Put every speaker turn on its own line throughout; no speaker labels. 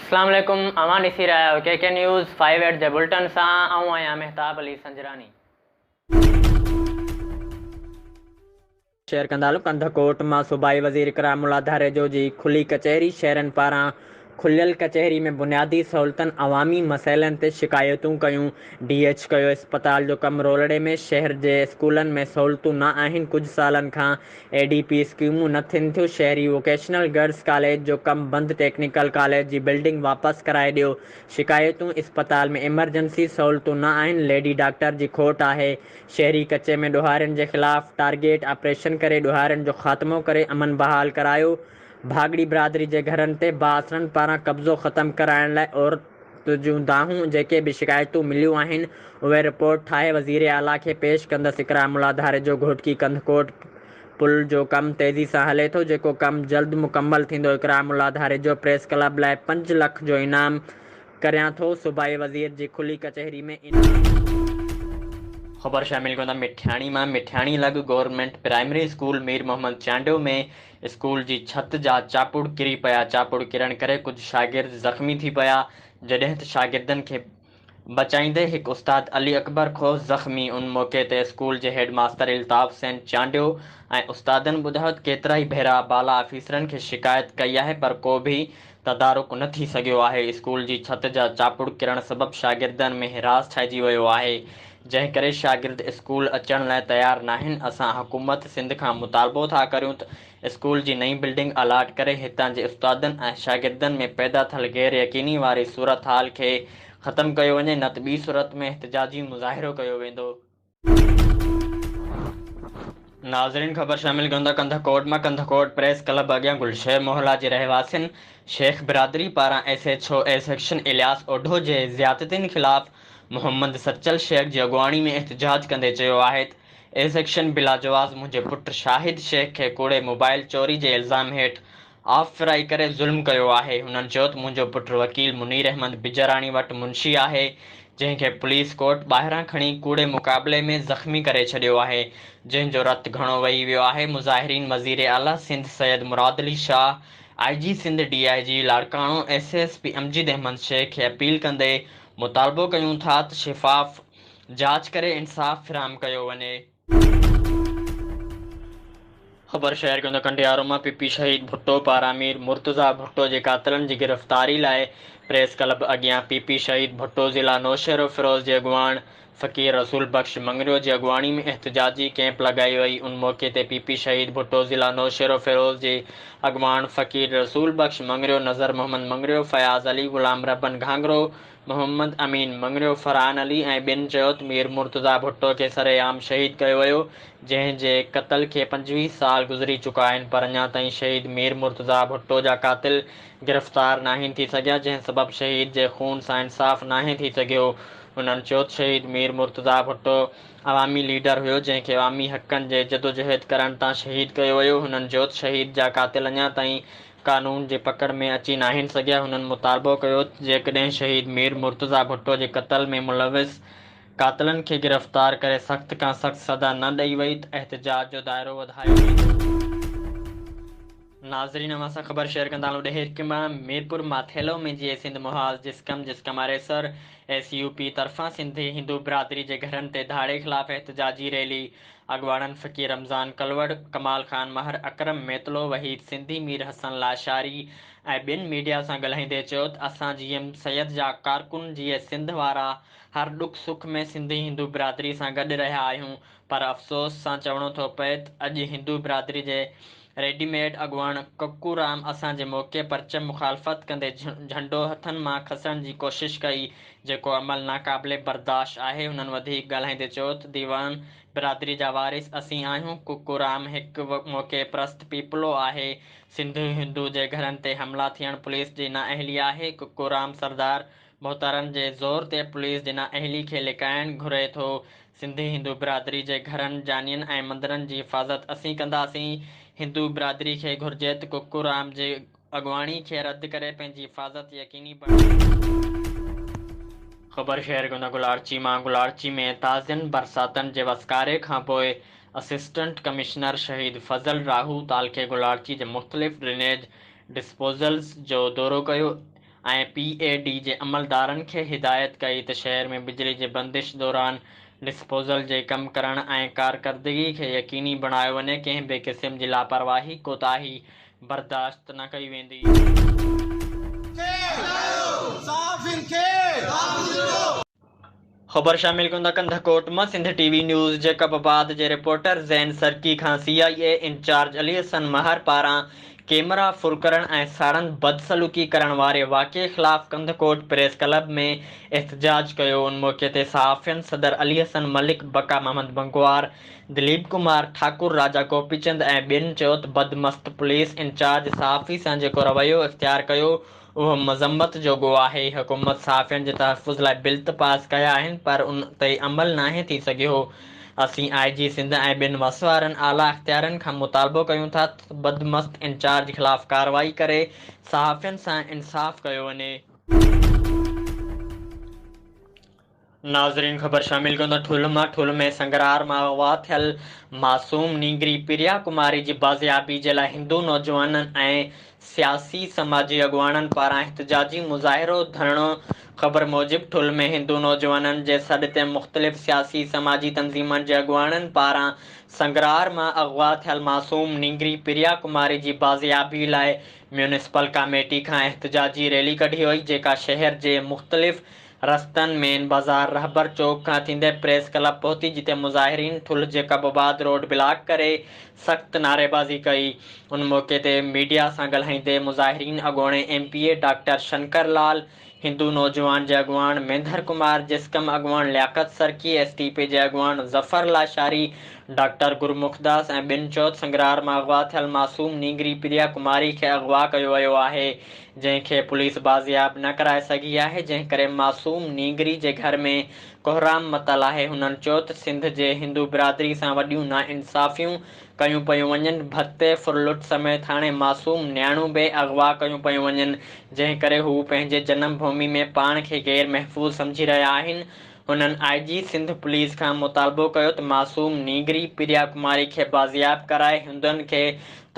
اسلام عليڪم اوهان ڏسي رهيا آهيو ڪي ڪي نيوز 5 ايٽ جي بلٽن سان آئون آهيان مهتاب علي سنجراڻي.
شيئر ڪندا هلون ڪنڌڪوٽ مان صوبائي وزير اڪرام الله ڌاريجو جي کلي ڪچهري شهرين پاران کليل ڪچهري ۾ بنيادي سهولتن عوامي مسئلن تي شڪايتون ڪيون ڊي ايڇ ڪيو اسپتال جو ڪم رولڙي ۾ شهر جي اسڪولن ۾ سهولتون نه آهن ڪجهه سالن کان اي ڊي پي اسڪيمون نه ٿين ٿيون، شهري ووڪيشنل گرلز ڪاليج جو ڪم بند، ٽيڪنيڪل ڪاليج جي بلڊنگ واپس ڪرائي ڏيو، شڪايتون، اسپتال ۾ ايمرجنسي سهولتون نه آهن، ليڊي ڊاڪٽر جي کوٽ آهي، شهري ڪچي ۾ ڏوهارين جي خلاف ٽارگيٽ آپريشن ڪري ڏوهارين جو خاتمو ڪري امن بحال ڪرايو، ڀاڳڙي برادري جي گهرن تي بااثرن پاران قبضو ختم ڪرائڻ لاء عورت. جون دانهون جيڪي به شڪايتون مليون آهن اهي رپورٽ ٺاهي وزير اعليٰ کي پيش ڪندس اڪرام الله ڌاريجو گهوٽڪي ڪنڌڪوٽ پل جو ڪم تيزي سان هلي ٿو جيڪو ڪم جلد مڪمل ٿيندو اڪرام الله ڌاريجو پريس ڪلب لاء پنج لک جو انعام ڪريان ٿو صوبائي وزير جي کلي ڪچهري ۾ انعام. خبر شامل ڪيون ٿا مٺياڻي مان مٺياڻي لڳ government primary school Mir Muhammad Chandio ۾ school جي ڇت جا چاپڙ ڪري پيا، چاپڙ ڪرڻ ڪري ڪجهه شاگرد زخمي ٿي پيا، جڏهن ته شاگردن کي بچائيندي هڪ استاد علي اڪبر کوس زخمي، ان موقعي تي اسڪول جي هيڊ ماستر الطاف حسين چانڊيو ۽ استادن ٻڌايو ته ڪيترائي ڀيرا بالا آفيسرن کي شڪايت ڪئي آهي پر ڪو به تدارڪ نه ٿي سگهيو آهي، اسڪول جي ڇت جا چاپڙ ڪرڻ سبب شاگردن ۾ هراس ڇائجي ويو آهي، جنهن ڪري شاگرد اسڪول اچڻ لاء تيار ناهن، اسان حڪومت سنڌ کان مطالبو ٿا ڪريون ته اسڪول جي نئين بلڊنگ الاٽ ڪري هتان جي استادن ۽ شاگردن ۾ پيدا ٿيل غير يقيني واري صورتحال کي ختم ڪيو وڃي نه ته ٻي صورت ۾ احتجاجي مظاهرو ڪيو ويندو. ناظرين خبر شامل ڪيون ٿا ڪنڌڪوٽ مان ڪنڌڪوٽ پريس ڪلب اڳيان گلشير محلا جي رهواسين شيخ برادري پاران S H O A section Ilyas Odho جي زيادتين خلاف محمد سچل شيخ جي اڳواڻي ۾ احتجاج ڪندي چيو آهي ته اي سيڪشن بلاجواز منهنجي پٽ شاهد شيخ کي ڪوڙي موبائل چوري جي الزام هيٺ آف فرائي ڪري ظلم ڪيو آهي هنن چيو ته منهنجو پٽ وڪيل منير احمد بجراڻي وٽ منشي آهي جنهن کي پوليس ڪورٽ ٻاهران کڻي ڪوڙي مقابلي ۾ زخمي ڪري ڇڏيو آهي جنهن جو رت گهڻو وهي ويو آهي مظاهرين وزير اعليٰ Sindh Syed Murad Ali Shah I G Sindh D I G Larkana S S P Amjad Ahmed Shaikh کي اپيل ڪندي مطالبو ڪيون ٿا ته شفاف جاچ ڪري انصاف فراهم ڪيو وڃي. خبر شيئر ڪندو ڪنڊيارو مان پي پي شهيد ڀٽو پاران مير مرتضيٰ ڀٽو جي قاتلن جي گرفتاري لاء پريس ڪلب اڳيان پي پي شهيد ڀٽو ضلع نوشهروفيروز جي اڳواڻ فقير رسول بخش مڱريو جي اڳواڻي ۾ احتجاجي ڪئمپ لڳائي وئي ان موقعي تي پي پي شهيد ڀٽو ضلع نوشهروفيروز جي اڳواڻ فقير رسول بخش مڱريو، نظر محمد مڱريو، فياض علي، غلام ربن گهانگهرو، محمد امين مڱريو، فرحان علي ۽ ٻين چيو ته مير مرتضيٰ ڀٽو کي سرعام شهيد ڪيو ويو جنهن جي قتل کي 25 سال گذري چڪا آهن پر اڃا تائين شهيد مير مرتضيٰ ڀٽو جا قاتل گرفتار ناهن ٿي سگهيا جنهن سبب شهيد جي خون سان انصاف ناهي ٿي سگهيو هنن چيو ته شهيد مير مرتضيٰ ڀٽو عوامي ليڊر هيو جنهن کي عوامي حقن جي جدوجهد ڪرڻ تان شهيد ڪيو ويو هنن چيو ته شهيد جا قاتل اڃا تائين قانون جي پڪڙ ۾ اچي ناهن سگهيا هنن مطالبو ڪيو ته جيڪڏهن شهيد مير مرتضيٰ ڀٽو جي قتل ۾ ملوث قاتلن کي گرفتار ڪري سخت کان سخت سزا نه ڏئي وئي ته احتجاج جو دائرو وڌايو ويندو. ناظرين اوهان سان خبر شيئر ڪندا هلون ڏهرڪي مان ميرپور ماٿيلو ۾ جيئي سنڌ محاذ جسقم جسقم آريسر ايس يو پي طرفان سنڌي هندو برادري جي گهرن تي ڌاڙي خلاف احتجاجي ريلي اڳواڻن فقير رمضان ڪلوڙ، ڪمال خان مهر، اڪرم ميتلو، وحيد سنڌي، مير حسن لاشاري ۽ ٻين ميڊيا سان ڳالهائيندي چيو ته اسان جي ايم سيد جا ڪارڪن جيئي سنڌ وارا هر ڏک سک ۾ سنڌي هندو برادري سان گڏ رهيا آهيون پر افسوس سان چوڻو ٿو پئي ته اڄ هندو برادري جي ريڊي ميڊ اڳواڻ ڪڪو رام اسان جي موقعي پرچم مخالفت ڪندي جهنڊو هٿن مان کسڻ جي ڪوشش ڪئي جيڪو عمل ناقابل برداشت آهي هنن وڌيڪ ڳالهائيندي چيو ته ديوان برادري جا وارث اسين آهيون ڪڪو رام هڪ موقعي پرست پيپلو آهي سنڌي هندو جي گهرن تي حملا ٿيڻ پوليس جي نااهلي آهي ڪڪو رام سردار ڀوتارن جي زور تي پوليس جي نااهلي کي لڪائڻ گهري ٿو، سنڌي هندو برادري جي گهرن، جانين ۽ مندرن جي حفاظت اسين ڪنداسين، هندو برادري کي گهرجي ته ڪڪو رام جي اڳواڻي کي رد ڪري پنهنجي حفاظت يقيني بڻائين. خبر شهر گنده گولاڙچي مان گولاڙچي ۾ تازين برساتن جي وسڪاري کانپوء اسسٽنٽ ڪمشنر شهيد فضل راهو تعلقي گولاڙچي جي مختلف ڊرينيج ڊسپوزلز جو دورو ڪيو. ۽ پي اي ڊي جي عملدارن کي هدايت ڪئي ته شهر ۾ بجلي جي بندش دوران ڊسپوزل جي ڪم ڪرڻ ۽ ڪارڪردگي کي يقيني بڻايو وڃي، ڪنهن به قسم جي لاپرواهي ڪوتاهي برداشت نه ڪئي ويندي. خبر شامل ڪندا ڪنڌڪوٽ مان Sindh T V news Jacobabad جي رپورٽر زين سرڪي کان C I A incharge Ali Hassan Mehar پاران ڪيمرا ڦر ڪرڻ ۽ ساڻن بدسلوڪي ڪرڻ واري واقعي خلاف ڪنڌڪوٽ پريس ڪلب ۾ احتجاج ڪيو ان موقعي تي صحافين صدر علي حسن ملڪ، بقا محمد بنگوار، دليپ ڪمار ٺاڪر، راجا گوپي چند ۽ ٻين چيو ته بدمست پوليس انچارج صحافي سان جيڪو رويو اختيار ڪيو اهو مذمت جوڳو آهي، حڪومت صحافين جي تحفظ لاء بل ته پاس ڪيا آهن پر ان تي عمل ناهي ٿي سگهيو، اسين آء جي سنڌ ۽ ٻين وس وارن اعليٰ اختيارين کان مطالبو ڪيون ٿا ته بدمست انچارج خلاف ڪارروائي ڪري صحافين سان انصاف ڪيو وڃي. ناظرين خبر شامل ڪيون ٿا ٺلهه مان ٺلهه ۾ سنگرار مان اغوا ٿيل معصوم نينگري پريا ڪماري جي بازيابي جي لاء هندو نوجوانن ۽ سياسي سماجي اڳواڻن پاران احتجاجي مظاهرو ڌرڻو خبر موجب ٺلهه ۾ هندو نوجوانن جي سڏ تي مختلف سياسي سماجي تنظيمن جي اڳواڻن پاران سنگرار مان اغوا ٿيل معصوم نينگري پريا ڪماري جي بازيابي لاء ميونسپل ڪاميٽي کان احتجاجي ريلي ڪڍي وئي جيڪا شهر جي مختلف رستن مين بازار رهبر چوڪ کان ٿيندي پريس ڪلب پهتي جتي مظاهرين ٺلهه جيڪب آباد روڊ بلاڪ ڪري سخت نعريبازي ڪئي ان موقعي تي ميڊيا سان ڳالهائيندي مظاهرين اڳوڻي M P A doctor Shankar Lal, Hindu نوجوان جي اڳواڻ مينڌر ڪمار، جسقم اڳواڻ لياقت سرڪي، ايس ٽي پي جي اڳواڻ ظفر لاشاري، ڊاڪٽر گرمکداس ۽ ٻين چيو ته سنگرار مان اغوا ٿيل معصوم نينگري پريا ڪماري کي اغوا ڪيو ويو آهي جنهن کي پوليس بازياب نه ڪرائي سگهي آهي، جنهن ڪري معصوم نينگري جي گهر ۾ ڪهرام متل آهي، هنن چيو ته سنڌ جي هندو برادري سان وڏيون ناانصافيون ڪيون پيون وڃن، ڀتي، ڦرلٽ سميت هاڻي معصوم نياڻيون به اغوا ڪيون پيون وڃن، جنهن ڪري هو پنهنجي جنم ڀومي ۾ پاڻ کي غير محفوظ سمجهي رهيا آهن، هنن آء جي سنڌ پوليس کان مطالبو ڪيو ته معصوم نينگري پريا ڪماري کي بازياب ڪرائي هندن کي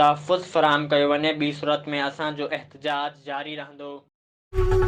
تحفظ فراهم ڪيو وڃي ٻي صورت ۾ اسان جو احتجاج جاري رهندو.